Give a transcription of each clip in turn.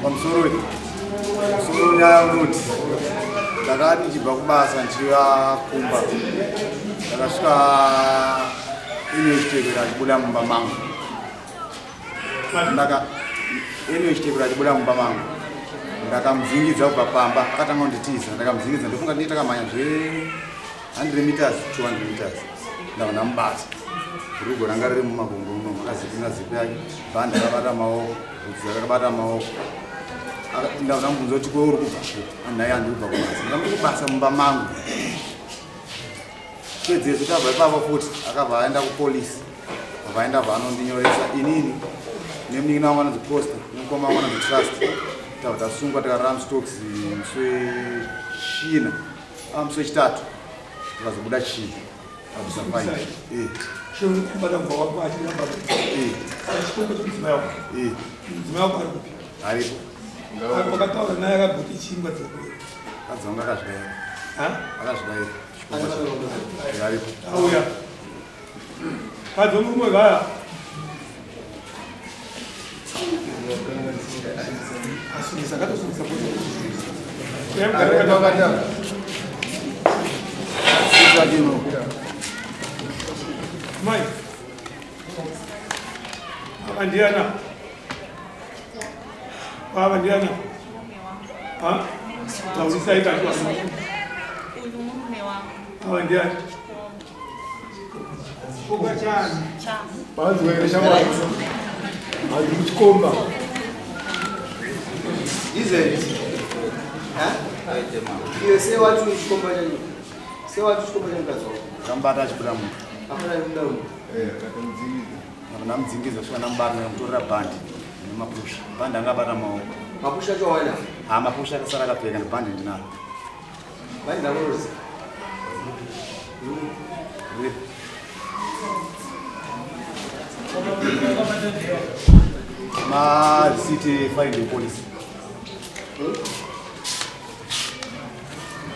Pamusoro musoro nyaya unoti ndakati ndichibva kubasa ndichiva kumba ndakasvika ine chitevera achibuda mumba mangu ndaka ine chitevera achibuda mumba mangu ndakamudzingidza kubva pamba akatanga kunditiza ndakamudzingidza ndofunga ndii takamhanya zve 100 meters 200 meters ndabva ndamubata rugo ranga riri mumakumbo muno akazipinga zipi yake bhandi akabata maoko bvudzi akabata maoko ndabva ndamubvunza kuti kwe uri kubva kupi anhai handi kubva kubasa ndikamuti kubasa mumba mangu pedzezvo tabva ipapo futi akabva aenda kupolisi abva aenda bva anondinyoresa inini nemunin'ina wangu anonzi posta nemukoma wangu anonzi trust tabva tasungwa tikarara mustocks musi wechina Ah, musi wechitatu tikazobuda chii abvisa faini eh. Eh. Eh. Aripo kadzonga akazvidaira akazvidaira aripo Kadzi murume vaya. Asungisa akatosungisa Mai. Ava ndiana. Ava ndiana. Ha? Taurisai kati Uyu murume wangu. Ava ndiani? Panzi were shamwari. Hanzi muchikomba. Izve. Ha? Iyo sei wati chikomba chanyu? Sei wati chikomba chanyu mukadzi wako? Ndamubata achibuda mumba. Hapana kubuda mumba. Eh, akatomudzingiza. Ndamudzingiza kusvika ndamubata ndikamutorera bhandi nemapusha. Bhandi anga abata maoko. Mapusha acho awana? Ha, mapusha akasara akapfeka nebhandi ndinaro. Bhandi rako rozi. Ma receipt finding police.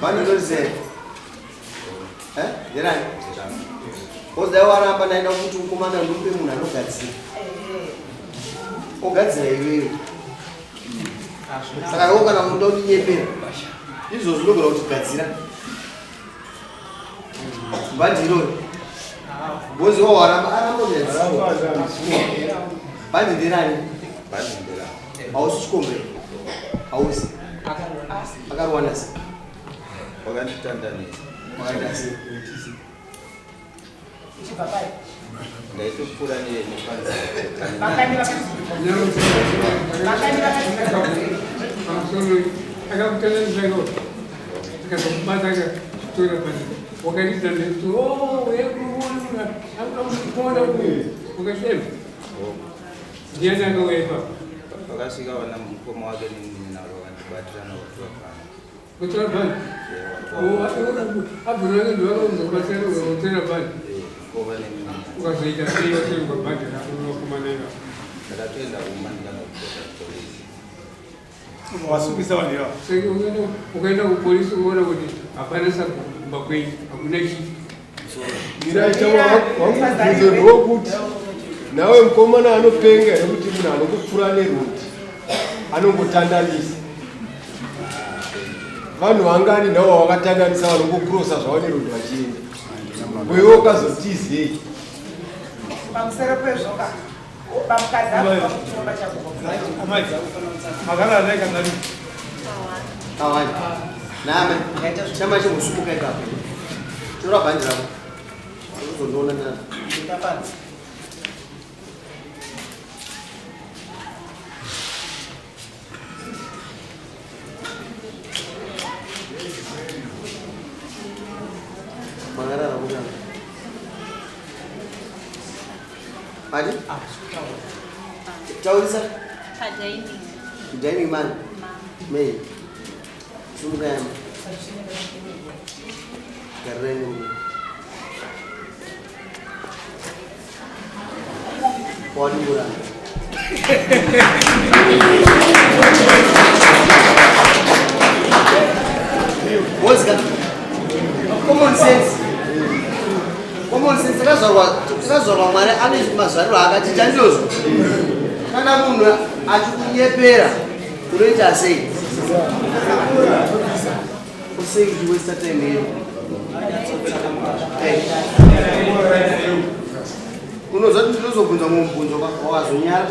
Bhandi rozi. Eh? Nderani? Ozai waramba ndaenda kuti mukomana ndomupe munhu anogadzira. Ogadzira iwewe. Saka iwe kana unoda kundinyepera. Izvozvo unogona kuti gadzira. Bhandi irori. Bozi wa waramba aramba kugadzira. Bhandi nderani? Bhandi nderani. Hausi chikombe. Hausi. Akaruwana sei? Wakanditandanisa. Wakaita sei? Uchibva pai? Ndaitopfuura nepanze. Vakani vakati Pamusoro akakutandanisa ko akazomubata akatora pasi wakaridza nekuti oh yekuona akuda uyu wakasema ndiani akauya ipapo Pakasvika vana mukoma wake nemunin'ina wake vakandibatirana vatora bhandi. Kutora bhandi? Abvura ndiwakazobatsira ukatora bhandi. Ukazoita sei watorerwa bhandi rako nevakomana ivavo? Ndakatoenda kumba ndikanopota polisi. Wasungisa vanhu ivavo. Saka ukaenda kupolisi unoona kuti hapana sabhuku kumba kwenyu, hakuna chii. Mirai wangu mubvunzo ndewokuti nawe mukomana anopenga here kuti munhu anongopfuura nerodi anongotandanisa vanhu vangani nawo vakatandanisa vanongokurosa zvavo nerodi vachienda wewe ukazotizei pamusoro pezvo ka bamukadzi abva kuchiromba chako amai makarara naye kangani Awani. Name. Chama chingosumuka ipapo. Tora bhandi rako. Uzondiona nani. Makarara kutanga. Adi? Taurisa. Padining. Dining man. May. Sumuka yama. Garirai murume. Wadimburana. Wozika. Common sense. Common sense takazvarwa takazvarwa Mwari ane mazvariro akati chandizvo. Kana munhu achikunyepera. Unoita sei? Usei uchiwesta time yedu. Unoziva kuti ndinozobvunza mumwe mubvunzo wakazonyara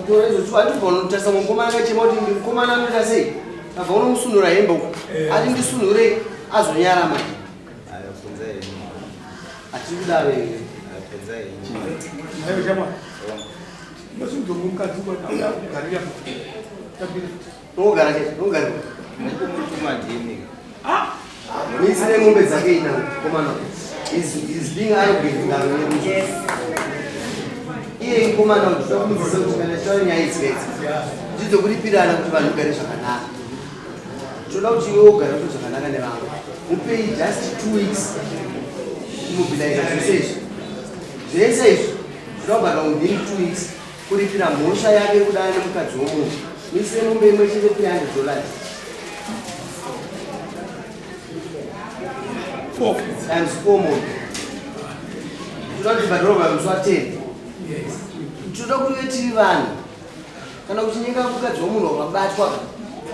kutora izvo atibva unotarisa mukomana akachema kuti mukomana anoita sei abva unomusunhura hembe uko ati ndisunhurei azonyara manje hatiri kudaro here? Unogara chete, unogara. Misire mombe dzake ina mukomana. Is being arrogant ngaro yedu. Iye mukomana uyu toda kumudzidzisa kuti kana tichitaura nyaya idzi idzi ndidzokuripirana kuti vanhu vagare zvakanaka. Toda kuti iwe ugare kuti zvakanaka nevamwe. Mupei just 2 weeks kumobilize zvese izvi. Zvese izvi toda kubhadhara within 2 weeks kuripira mhosva yake yekudana nemukadzi womunhu. Misire mombe imwe chete $300. Times four mombe. Toda kuti bhadharwa musi wa10. Toda kuve tiri vanhu. Kana uchinyenga mukadzi womunhu wakabatwa,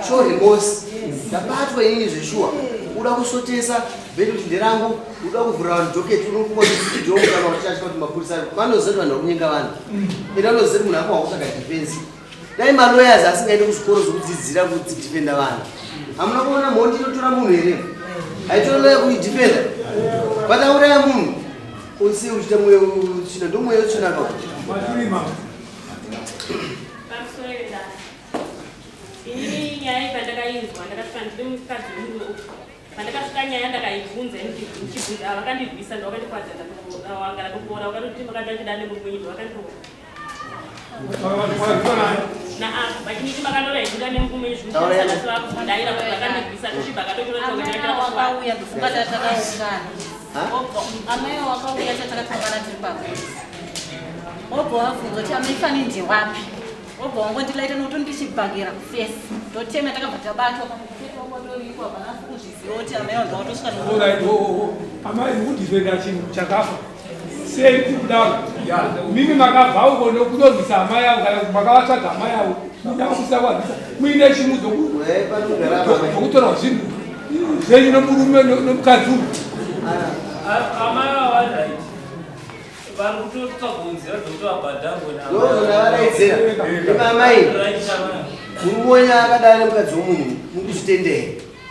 show remorse. Ndabatwa inini zveshuwa. Uda kusotesa bhedi kuti nderangu, uda kuvhura vanhu docket, unofunga kuti joke kana uchatya kuti mapurisa vanoziva kuti vanhu vakunyenga vanhu. Ende vanoziva kuti munhu ako wakutsvaga defense. Dai malawyers asingaendi kuzvikoro zvokudzidzira kudefenda vanhu. Hamuna kuona mhondi inotora munhu here? Haitori lawyer kuidefenda. But auraya munhu. Usi uchiita mweya utsvina, ndomweya utsvina ka. Pamusoro yedare, inini nyaya iyi pandakainzwa, ndakasvika ndiri mukadzi wemurume uyu. Pandakasvika nyaya ndakaibvunza, ndichibvunza ava vakandirwisa, ndovakandikwadza, wangara kuroora, vakatoti makandachida nemurume wenyu, ndovakandiroora naapa vachiniti makandora ichida nemurume wenyu. Zvimushandisa vakudaira kuti vakandirwisa, tochibva akatotora. Wakauya ndofunga tatakaungana, amai wakauya tatakatongana tiri papolisi, wobva wabvunza kuti amai fani ndewapi, wobva wangondilaita nokuti ndichibhakera kuface, ndotema. Takabva tabatwa pakutoriko, hapana kuzviziva kuti amai wanga watosvika. Alright, oh. Amai, mukudefenda chinhu chakafa sei kudaro? Mimi makabva uko nokunorwisa amai avo, kana makavatsvaga amai avo, muda kusina kuvarwisa muine chimu dzokutorwa zvinhu zvenyu nomurume nomukadzi uyu. Amai vavaright, vari kutotsvaga nzira dzokuti vabhadharwe. Ndozvandavadaidzira. Imi amai, murume wenyu akadai nemukadzi womunhu, mukuzvitendera?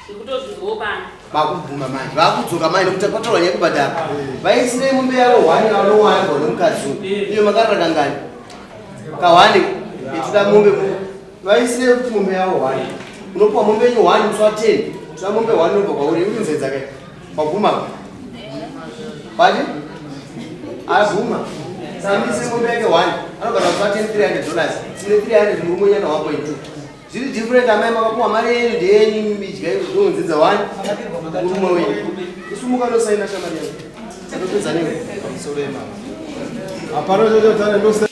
Ndikutozvinzwawo pano. Vakubvuma manje, vakudzoka manje nekuti patorwa nyaya yekubhadhara. Vaisirei mombe yavo hwani vanowanirwa nemukadzi uyu. Iyo makarara kangani? Kahwani itoda mombe. Vaisirei kuti mombe yavo hwani. Unopiwa mombe yenyu hwani musi wa10. Toda mombe hwani inobva kwauri. Uri nzedza kai? Waguma pati aguma. Saka mombe yake hwani anobhadhara musi wa10 $300. Tine 300, murume wenyu ana 1.2, zviri different. Amai, makapuwa mari yenyu, ndeyenyu, midya ndonzidza wani murume wenyu. Isumuka nosaina, shamari yangu, atopedza newe. Hapana chochotsana ndosa.